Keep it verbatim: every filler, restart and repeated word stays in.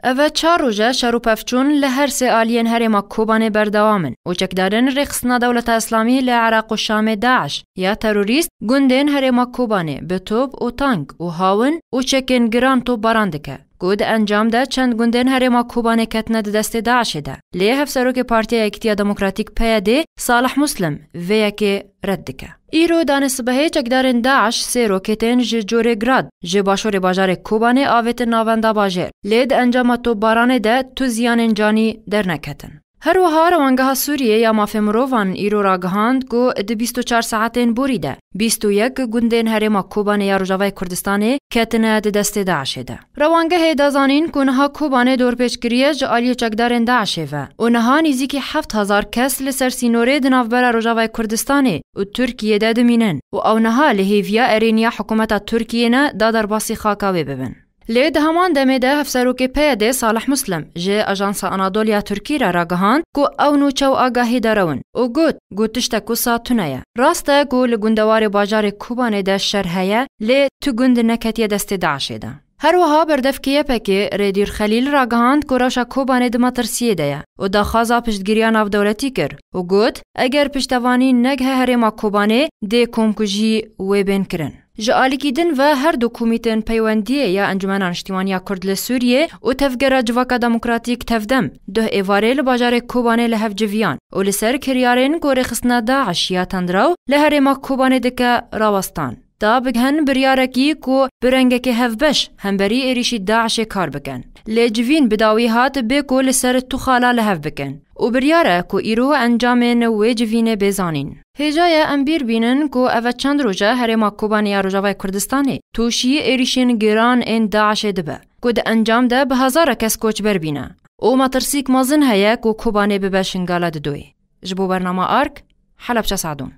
Ev e çar roj e şer û pevçûn li her sê aliyên herêma Kobanê berdewam in û çekdarên rêxistina Dewleta Îslamî li Iraq û Şamê DAIŞ ya terorîst gundên herêma Kobanê bi top û tank û hawin û çekên giran topbaran dike, ku di encam de çend gundên herêma Kobanê ketine di destê DAIŞê de. Lê Hevserokê Partiya Yekitiya Demokratîk, P Y D, Salih Muslim vê yekê red dike. Îro danê sibehê çekdarên DAIŞ sê roketên ji corê Grad ji başûrê bajarê Kobanê avêtin navenda bajêr, lê di encama topbaranê de tu ziyanên canî derneketin. Her wiha Rewangeha Sûriyê ya Mafê Mirovan îro ragihand ku di bîst û çar saetên borî de bîst û yek gundên herêma Kobanê ya Rojavayê Kurdistanê ketine di destê DAIŞê de. Rewangehê da zanîn ku niha Kobanê dorpêç kiriye ji aliyê çekdarên DAIŞê ve û niha nîzîkî heft hezar kes li ser sînorê di navbera Rojavayê Kurdistanê û Tirkiyê de dimînin û ew niha li hêviya erêniya hikûmeta Tirkiyê ne da derbasî xaka wê bibin. Lê di heman demê de Hevserokê P Y D Salih Muslim ji Ajansa Anadolu ya Tirkî re ragihand ku ew nûçe û agahîdar ew in û got ku tiştek wisa tune ye. Rast e ku li gundewarê bajarê Kobanê de şer heye, lê tu gund neketiye destê DAIŞê de. Her wiha berdevkê Y P G Redîr Xelîl ragihand ku rewşa Kobanê di metirsiyê de ye û daxwaza piştgiriya navdewletî kir û got, eger piştevanî negihe herêma Kobanê, dê komkujî wê bên kirin. Ji alîkî din ve her du komîtên peywendiyê ya Encûmena Niştîwaniya Kurd li Sûriyê û Tevgera Civaka Demokratîk, Tevdem, duh êvarê li bajarê Kobanê li hev civiyan û li ser kiryarên ku rêxistina DAIŞ ya tendraw li herêma Kobanê dike rawestan. Da bigihin biryarekî ku bi rengekê hevbeş hemberî êrîşî DAIŞê kar bikin. Lê civîn bi dawî hat bê ku li ser tu xala li hev bikin. Û biryar e ku îro encamên wê civînê bê zanîn. Hêja ye em bîr bînin ku ev e çend roj e herêma Kobanê ya Rojavayê Kurdistanê tûşî êrîşên giran ên DAIŞê dibe, ku di encam de bi hezara kes koçber bîne. Û metirsîk mezin heye ku Kobanê bibe Şingala Didoyê. Ji bo bernama Ark, Helebçe Sadûn.